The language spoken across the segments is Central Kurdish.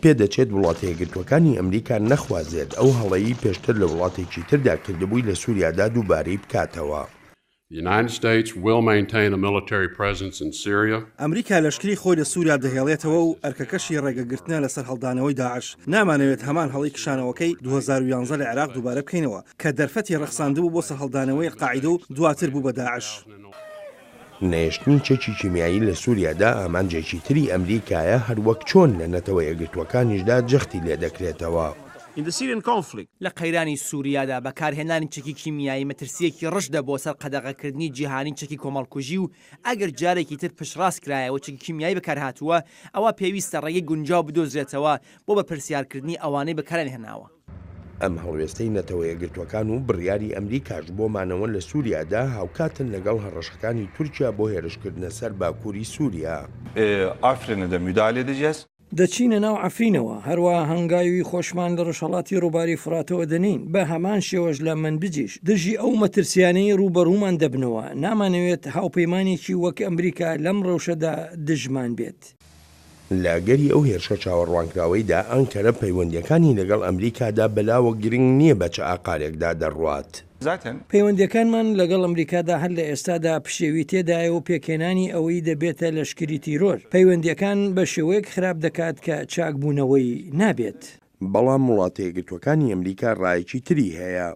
پێدەچێت وڵاتە یەکگرتووەکانی ئەمریکا نەخوازێت ئەو هەڵەی پێشتر لە وڵاتێکی تردا کردبووی لە سوریادا دووبارەی بکاتەوە. ئەمریکا لەشکری خۆی لە سوریا دەهێڵێتەوە و ئەرکەکەشی ڕێگەگرتنە لە سەرهەڵدانەوەی داعش. نامانەوێت هەمان هەڵەی کشانەوەکەی 2011 لە عێراق دووبارە بکەینەوە کە دەرفەتی ڕەخساندبوو بۆ سەرهەڵدانەوەی قاعیدە و دواتر بوو بە داعش. نەهێشتنی چەکی کیمیایی لە سوریادا ئامانجێکی تری ئەمریکایە هەروەک چۆن لە نەتەوە یەکگرتووەکانیشدا جەختی لێدەکرێتەوە. لە قەیرانی سوریادا بەکارهێنانی چەکی کیمیایی مەترسییەکی ڕژدە بۆ سەر قەدەغەکردنی جیهانی چەکی کۆمەڵکوژی و ئەگەر جارێکی تر پشتڕاست کرایەوە چەکی کیمیایی بەکارهاتووە ئەوا پێویستە ڕێگەی گونجاو بدۆزرێتەوە بۆ بەرپرسیارکردنی ئەوانەی بەکاریان هێناوە. ئەم هەڵوێستەی نەتەوە یەکگرتووەکان و بڕیاری ئەمریکاش بۆ مانەوە لە سوریادا هاوکاتن لەگەڵ هەڕەشەکانی تورکیا بۆ هێرشکردنە سەر باکوری سوریا. Afrin'e de müdahale edeceğiz. دەچینە ناو عەفرینەوە، هەروەها هەنگاوی خۆشمان لە ڕۆژهەڵاتی ڕووباری فوراتەوە دەنێین، بە هەمان شێوەش لە مەنبجیش، دژی ئەو مەترسیانەی ڕووبەڕوومان دەبنەوە، نامانەوێت هاوپەیمانێکی وەک ئەمریکا لەم ڕەوشەدا دژمان بێت. لە ئەگەری ئەو هێرشە چاوەڕوانکراوەیدا، ئەنکەرە پەیوەندییەکانی لەگەڵ ئەمریکادا بەلاوە گرنگ نییە بە چ ئاقارێکدا دەڕوات. پەیوەندییەکانمان لەگەڵ ئەمریکادا هەر لە ئێستادا پشێوی تێدایە و پێکهێنانی ئەوەی دەبێتە لەشکری تیرۆر، پەیوەندییەکان بە شێوەیەک خراپ دەکات کە چاکبوونەوەی نابێت. بەڵام وڵاتەیەکگرتووەکانی ئەمریکا ڕایەکی تری هەیە.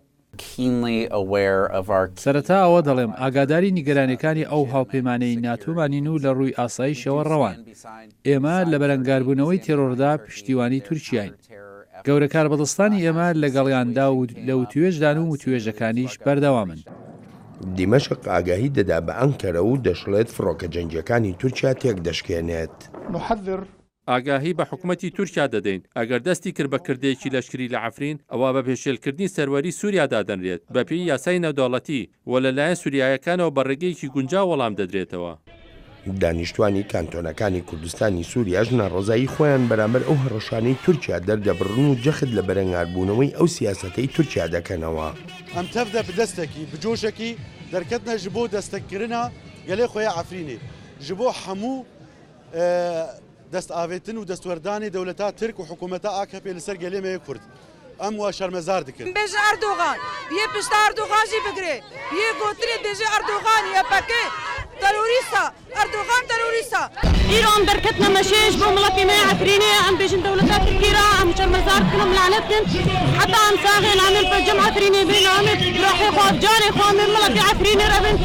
سەرەتا ئەوە دەڵێم ئاگاداری نیگەرانیەکانی ئەو هاوپەیمانەی ناتۆمانین و لە ڕووی ئاسایشەوە ڕەوان. ئێمە لە بەرەنگاربوونەوەی تێرۆردا پشتیوانی تورکیاین. گەورە کاربەدەستانی ئێمە لەگەڵیاندا و لە وتوێژدان و وتوێژەکانیش بەردەوامن. دیمەشق ئاگاهی دەدا بە ئەنکەرە و دەشڵێت فڕۆکە جەنگییەکانی تورکیا تێکدەشکێنێت. ئاگاهی بە حکومەتی تورکیا دەدەین، ئەگەر دەستی کرد بە کردەیەکی لەشکری لە عەفرین، ئەوا بە پێشێلکردنی سەروەری سوریا دادەنرێت بەپێی یاسای نێودەوڵەتی و لەلایەن سوریایەکانەوە بە ڕێگەیەکی گونجاو وەڵام دەدرێتەوە. دانیشتوانی کانتۆنەکانی کوردستانی سوریاش ناڕەزایی خۆیان بەرامبەر ئەو هەڕەشانەی تورکیا دەردەبڕن و جەخت لە بەرەنگاربوونەوەی ئەو سیاسەتەی تورکیا دەکەنەوە. ئەم تەڤدە bi دەستەکی، bi coşekî derketine ji bo destekkirina gelê xwe ya Efrînê, ji bo hemû Destavêtin û destwerdanê dewleta Tirk û hikûmeta AKP'ê li ser gelê me yê Kurd em we şermezar dikin. Bêje Erdogan, yê pişta Erdogan jî bigire, yê gotinê dêje Erdogan YPG terorîst e, Erdogan terorîst e. Îro em derketine meşê ji bo miletê me yê Efrînê, em bêjin dewleta Tirkiyê re em şermezar dikin, em lanet dikin. Heta em saxên em ê li cem Efrînê bin, em ê bi ruhê xwe, bi canê xwe em ê miletê Efrînê re bin.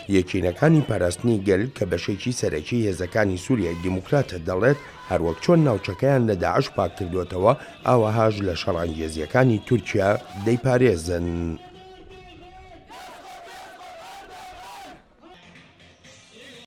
یەکینەکانی پاراستنی گەل کە بەشێکی سەرەکی هێزەکانی سوریای دیموکراتە دەڵێت، هەروەک چۆن ناوچەکەیان لە داعش پاککردۆتەوە، ئاوەهاش لە شەڕانگێزییەکانی تورکیا دەیپارێزن.